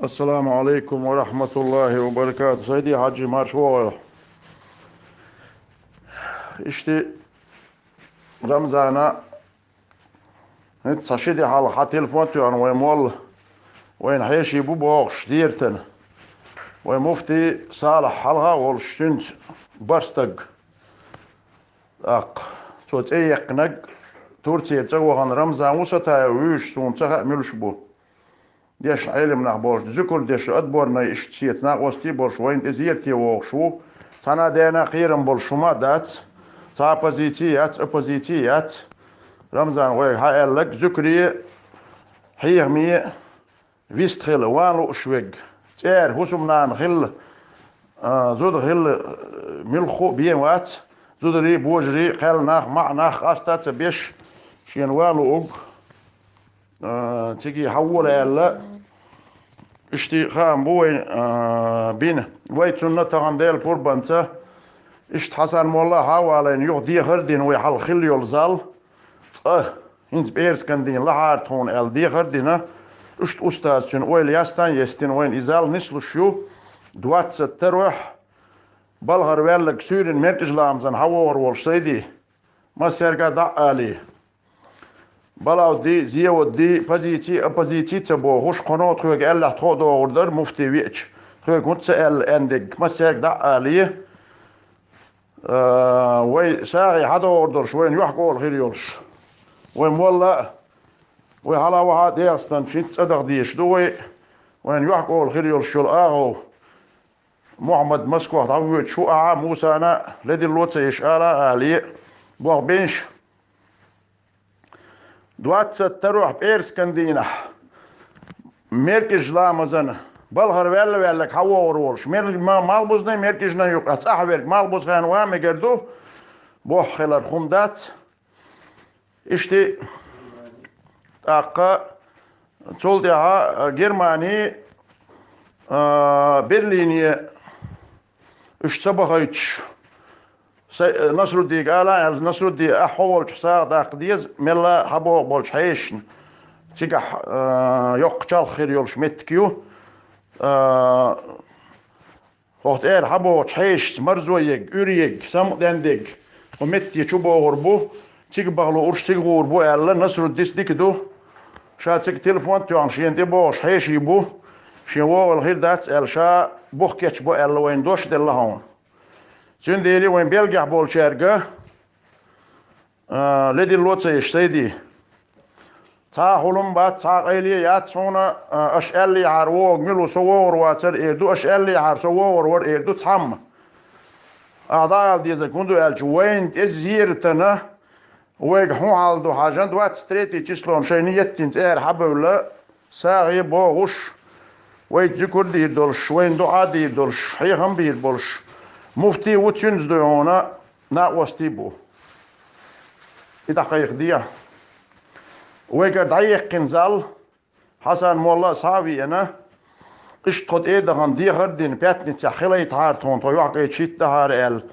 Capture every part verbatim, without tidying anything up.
Ассаламу алейкум ва рахматуллахи ва баракату. Сайди-Хьаджи, марша вогӀийла. Ишти Рамзана, хӀинца цхьа ши де хьалха хьа телефон тоьхна вай молла, вайна хьеший бу бохуш, зертана. Вай муфти Салахь хьалха а волуш, цуьнца барстаг. ТӀаккха цо цӀе яьккхинарг Турцера цӀа вахана Рамзан ву, Сатаев вуьйш, суна ца хаьа муьлш бу. Дешна Ӏелам нах болуш, зуькар деш, отборный иштта шеца накъостий болуш, вайна тӀе зерате вогӀуш ву. Цхьана а дена кхерам болуш хӀума а дац, цхьа а позиций яц, оппозиций яц. Рамзан вайга хьааьлларг, зуькаре, хьехаме, вист хила, ван лууш верг, цӀера хӀусамнана хила, а, зуда хила, а, муьлхха а бен вац, зударий, божарий, кхел нах, маӀа нах къаста а ца беш, шена ван луург, а, цига хьавола аьлла, ишти хаам бу вайн, а, бина. Вай цунна тахана Делан пурбанца, ишта Хьасан-молла хьавалайна юха дехар а дина вай хьалха хилла йолу зал, цкъа, хӀинца пӀераскан дийна лахьара тхуна аьлла дехар а дина, ишта устаза цуьнан ойла ястан а естина, вайна и зал нислуш ю, двадцать второй-хь балхара ваьлларг суьйранна меркӀажа ламазан хьавогӀур волуш Сайди, массаьрга а дӀа а алий. Балавди, Зевадди, позиций, оппозиций ца бохуш, кхано тхоьга аьллехь тхо а догӀур дара, муфти веача, тхоьга хӀунда ца аьлла аьнна дерг, массаьрга дӀа а алий. А, вай сагӀий хьадогӀур долуш, вайна юьхькӀола хир йолуш. Вай молла а, вай хьала вахьа а ДегӀастан чу хӀинца цӀа даха дезаш ду вай, вайна юьхькӀола хир йолуш йолу агӀо Мухьаммад Москвахь дӀавоьдуш ву, ахьа а Мусана а ледилло ца еш ала а алий, боху бенаш. Двадцать второй-хь пӀераскан дийнахь, меркӀажа ламазан балхара ваьлла-ваьлларг хьавогӀур волуш, мер-, ма-, малхбузний меркӀажний юкъахь цӀахь верг малхбузхана ван мегар ду, боху хилар хӀума дац. Ишти тӀаккха цул тӀаьхьа Германи, а, Берлине уьш ца бахийтуш, Са-, Насруддига ала аьлла, Насрудди, ахьа хьо волчу сагӀа даккха деза, мелла а хьабогӀу болчу хьешашна. Цигахь, а, йоккхачалх хир йолуш меттиг ю. А, хӀокху цӀера хьабогӀучу хьешашца марзо егга, уьр егга, самукъаден дегга, хӀо метте чу богӀур бу, цига баха лууш, цига гӀур бу аьлла, Насруддис дика ду. Ша цига телефон тоьхна шена тӀе богӀуш хьеший бу, шен вогӀал хир дац аьлла, ша бух кечбо аьлла, вайна дош делла хьуна. Цундела вайн Бельгехь болчаьрга, а, ледилло ца еш, Сайди. Цхьа а хӀулам бац, цхьа а къайле а яц хьуна, а, аша аьллехьара вогӀу мила ву, со вогӀур вацара эр ду, аша аьллехьара со вогӀур вара эр ду цхьамма. Ахьа дӀаала дезарг хӀун ду аьлча, вайна тӀе зератана, вайга хӀун хьал ду хьажа, двадцать третье числона шайна еттина цӀера хьабевлла, сагӀе богӀуш, вайца зуькар дийр долуш, вайна дуӀа дийр долуш, хьехам бийр болуш, муфти ву, цуьнца дуй хьуна, накъостий бу. И дӀакхайкхаде. Вайгара дӀаяьккхина зал, Хьасан-молла а схьа а веана, иштта тхо тӀе а дахана, дехар а дина, пятницехь хилайтахьара тхуна, тхо юьхькӀайча хӀиттадахьара аьлла,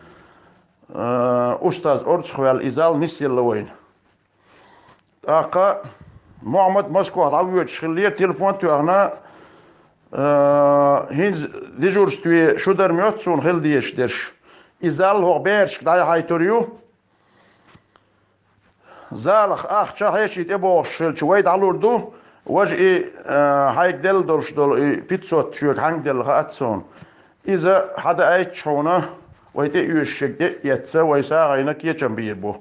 а, устаз орцахваьлла, и зал нисъелла вайна. ТӀаккха Мухьаммад Москвахь дӀавоьдуш хиллера, телефон а тоьхна, а, хӀинца дежурстве шу дар моьтту суна хила дезаш дерш. И зал хӀокху берашка дӀаяхьийтур ю. Залах ахча хьеший тӀебогӀуш хилча, вай дӀалур ду, важа и, а, хьайга делла долуш долу и пятьсот шоьга хьанга делла хаьа суна. Иза хьадаайчча хьуна, вай тӀеоьшуш ерг тӀе а эцца, вай сагӀина кечам бийр бу.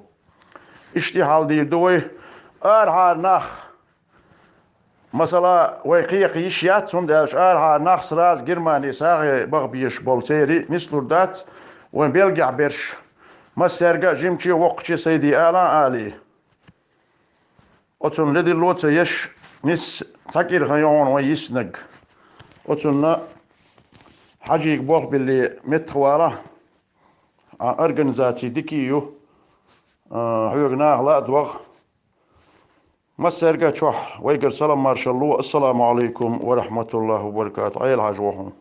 Иштта хьал дийр ду вай. Арахьара нах, масала, вай кхайкха йиш яц, хӀунда аьлча арахьара нах сразу Германи сагӀе баха безаш болу церан нислур дац, вайн Бельгехь берш. Массаьрга а жимаче а, воккхаче а, Сайди, ала а алий. Оцунна ледилло а ца еш, нисса цхьа кӀира хан ю хьуна вайн йиснарг. Оцунна Хьаьжига болх билли меттахвала, а, организаций дикий ю, а, хьоьга наха ла а догӀа. Массаьрга а чохь вайгара салам-маршалла ло. Ассаламу алайкум ва рахматуллахи ва баракату. Ӏела хьажа ву хьуна.